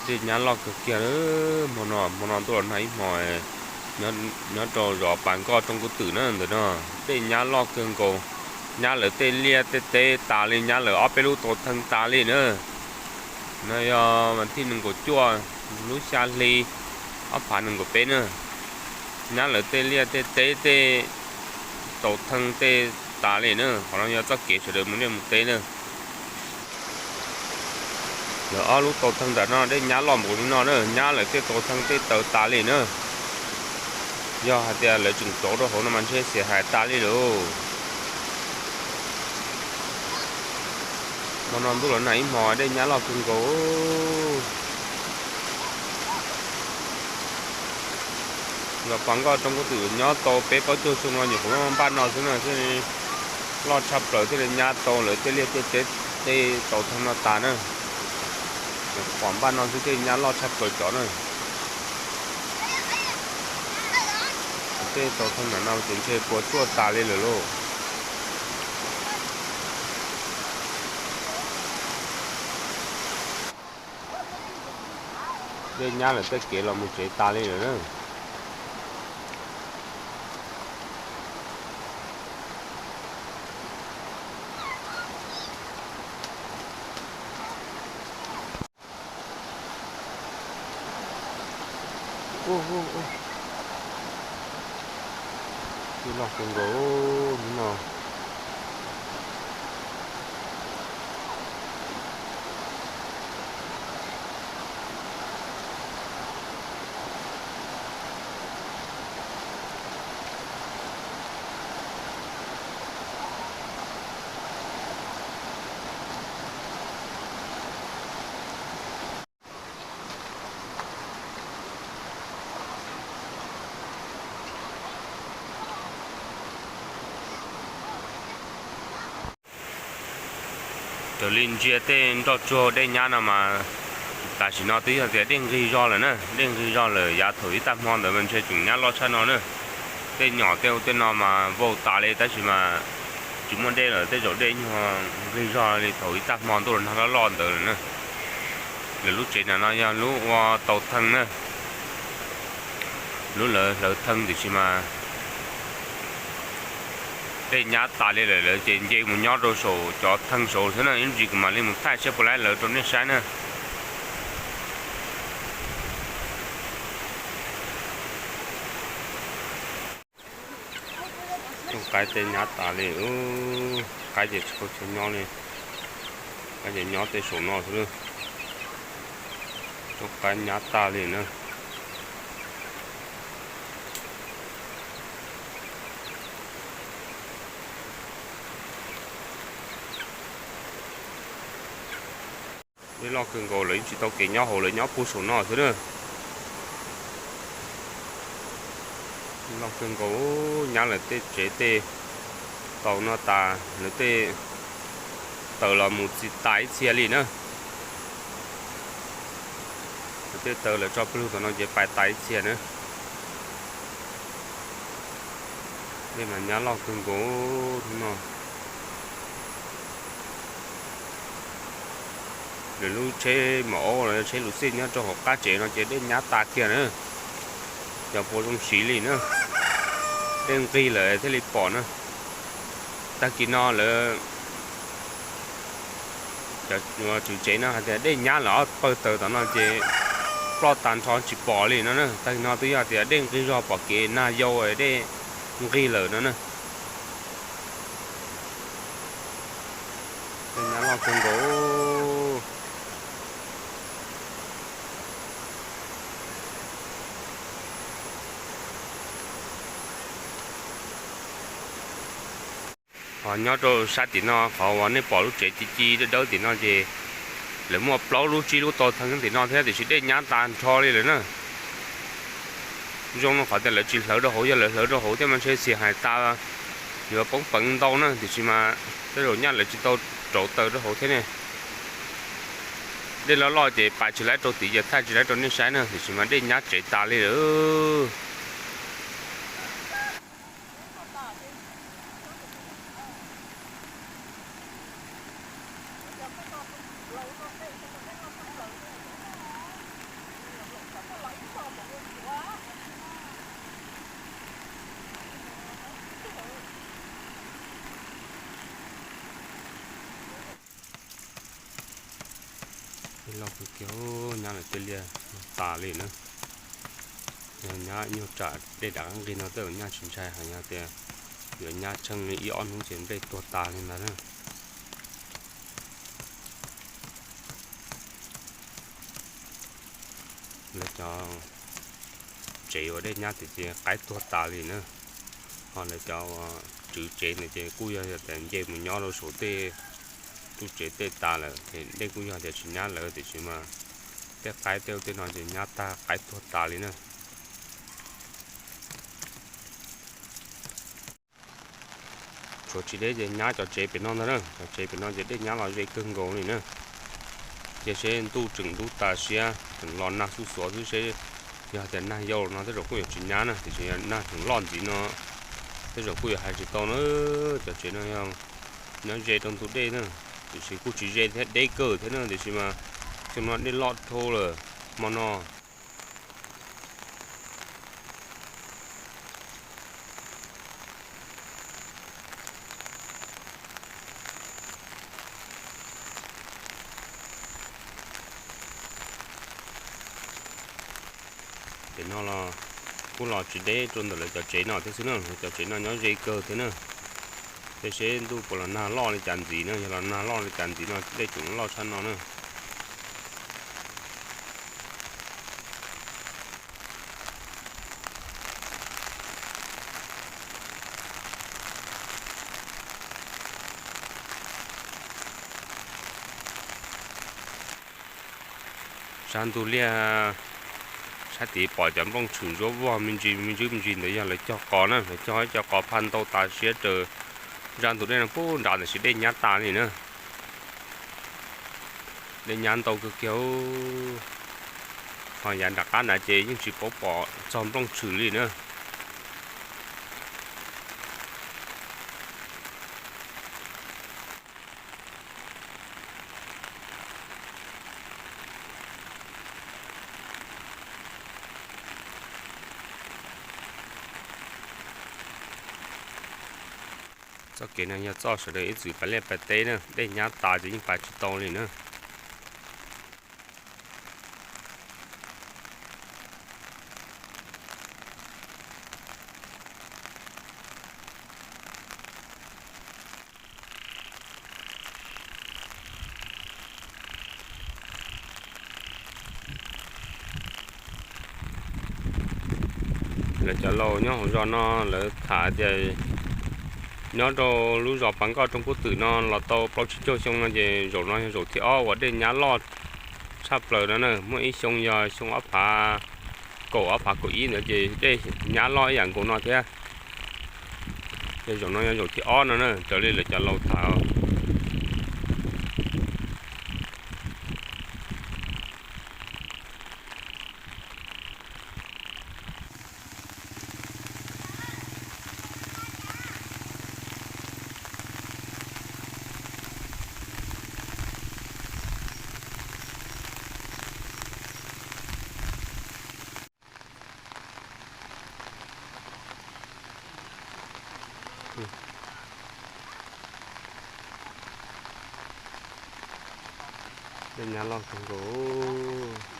Dej nyab loj kawg kiag, hmo no, hmo no ntuj los nag ib hmo, nyob rau zos Pas Nkoj Roob Kub Twm na ntawm no, dej nyab loj kawg nkaus, nyab lawv tej liaj tej teb tas li, nyab lawv ob peb lub tau theej tas li na. No yog vas thij nees nkaum cuaj lub xya hli ob phav nees nkaum peb na, nyab lawv tej liaj tej teb tej tau theej tej tas li na. Qhov no yog txoj kev sawv daws mus liaj mus teb na. Lawv ob lub tau theej nram no dej nyab loj npaum li no na, nyab lawv tej tau theej tej taws tas li na. Yog hais tias lawv tseem rauv rau hauv no mas ntshe xiam hais tas li lauj. Hmo no ntuj los nag ib hmo dej nyab loj kawg nkaus. Zos Pas Nkoj Roob Kub Twm nyob tau peb plaub caug xyoo no nyuam qhuav npaj no xwb na thiaj li loj tshaj plaws thiaj li nyab tau lawv tej liaj tej teb tej tau theej no tas na. Nyuam qhuav npaj no xwb thiaj li nyab loj tshaj plaws cov na. Tej tau theej nram no ces ntshe puas tsuaj tas li lawm lauj. Dej nyab lawm tej kev los mus tsev tas li lawm na. Ub, ub, ub. Dej loj kawg nkaus hnub no. Raws li ntsia tej nroj tsuag dej nyab no mas tam sim no twb yog tias dej nqig zog lawm na, dej nqig zog lawm, yav thaum ib tag hmo ntawd mas ntshe tseem nyab loj tshaj no na. Tej nyom tej ub tej no mas vau tas li tab sis mas tsis muaj dej lawm, tej zaum dej nyuag nqig zog li thaum ib tag hmo ntuj los nag loj loj ntawd lawm na. Lawv lub tsev ntawm no yog lub ua tau theej na, lub lawv hlawv theej tiam sis mas dej nyab tas li lawm, lawv ces nce mus nyob rau saum cov theej saud xwb na, ib ntsis kuv mam li mus thaij saib puas laib lawv rau nej saib na. Rooj qaib tej nyab tas li, qaib ces tsis tau chaw nyob li, qaib ces nyob tej saum no xwb. Rooj qaib nyab tas li na. Dej loj kawg nkaus, lawv yeej tsis tau kev nyob hauv, lawv nyob puag saum no xwb na. Loj kawg nkaus, nyab lawv tej tsev tej tau no tas, lawv tej taws los mus txi tas ib txhia li na. Lawv tej taws lawv tso pawg lug tom no ces pais tas ib txhia na. Dej mas nyab loj kawg nkaus hnub no. Lawv lub tsheb maum aub los tsheb luv xij nyob rau hauv qab tsev no ces dej nyab tas kiag na. Yog puas zoo siv li na, dej nqig lawm thiaj li pom na. Tag kis no lawv cov tswv tsev no hais tias dej nyab lawm ob pawg taws tom no ces ploj tag nrho tsis pom li no na. Tag kis no twb yog tias dej nqig zog pom kev nag yau dej nqig lawm no na. Dej nyab loj kawg nkaus. Ho nyob rau sab tim no qhov uas nej pom lub tsev ci ci dawb dawb tim no ces lawv muaj plaub lub tsib lub tau theej tim no thiab tiam sis dej nyab tas nrho li lawm na. Zoo no qhov tias lawv tsis hlawv rau hauv, yog lawv hlawv rau hauv thiab mas ntshe xiam hais tas yuav poob peev ntau na, tiam sis mas tej zaum nyaj lawv tsis tau rauv taws rau hauv thiab ne. Dej loj loj ces pais tsis laib rau tid ces thaij tsis laib rau nej saib na, tiam sis mas dej nyab tsev tas li lawm. Dej loj kawg kiag, nyab lawv tej liaj tas li na. Yog nyab nyuag tsam dej dav qab nqig no tej zaum nyab tsis ntshai, hos yog tias yuav nyab tsheej li ib ob hnub ces nplej tuag tas li ntag na. Lawv cov tsev uas dej nyab tias ces qaib tuag tas li na. Ho lawv cov tswv tsev ntawd ces kuj yog tias nce mus nyob rau saum tej lub tsev tej tas lawm ces dej kuj yog tias tsis nyab lawv tiam sis mas tej qaib tej tej no ces nyab tag qaib tuag tas li na. Tshuav tsis deb ces nyab cov tsev pem no ntag na, cov tsev pem no ces dej nyab los ze kawg nkaus li na. Cia seb ntuj tseem ntub tas siab tseem los nag xuj xuav xwb seb yog tias nag yau no tej zaum kuj yuav tsis nyab na, tiam sis nag tseem loj ntxiv no tej zaum kuj yuav hais tsis tau na. Cov tsev no yog nyob ze rau ntug dej na, tiam sis kuj tsis ze thiab, deb kawg thiab na, tiam sis mas xyoo no dej loj dhau lawm hmo no. Ces no los kuj los tsis deb rau ntawm lawv cov tsev no thiab xwb na, lawv cov tsev no nyob ze kawg thiab na. Cia seb ntuj puas los nag loj li cas ntxiv na, yog los nag loj li cas ntxiv no dej tseem loj tshaj no na. Sab ntug liaj sab tid pom cov nplooj tshwm ntsuab vog me ntsis me ntsis me ntsis ntawd yog lawv cog qos na, lawv cog ib co qos phaj ntau tas siab raws zaj ntug dej no puag nrad tab sis dej nyab tas li na. Dej nyab ntau kawg kiag, ho yav nram qab nrad ces yeej tsis paub pom txog nplooj tshwm li na. Txoj kev no yog txoj sawv daws ib txwm pais liaj pais teb na, dej nyab tas ces yeej pais tsis tau li na. Lawv cov laus nyob hauv zos no lawv tham tias nyob rau lub zos Pas Nkoj Rooj Kub Twm no los tau plaub tsib caug xyoo no ces zaum no yog zaum thib ob uas dej nyab loj tshaj plaws no na. Muaj ib xyoo yog xyoo ob phav kaum ob phav kaum ib ntawd ces dej nyab loj ib yam nkaus no thiab. Ces zaum no yog zaum thib ob no na, raws li lawv cov laus tham. Dej nyab loj kawg nkaus.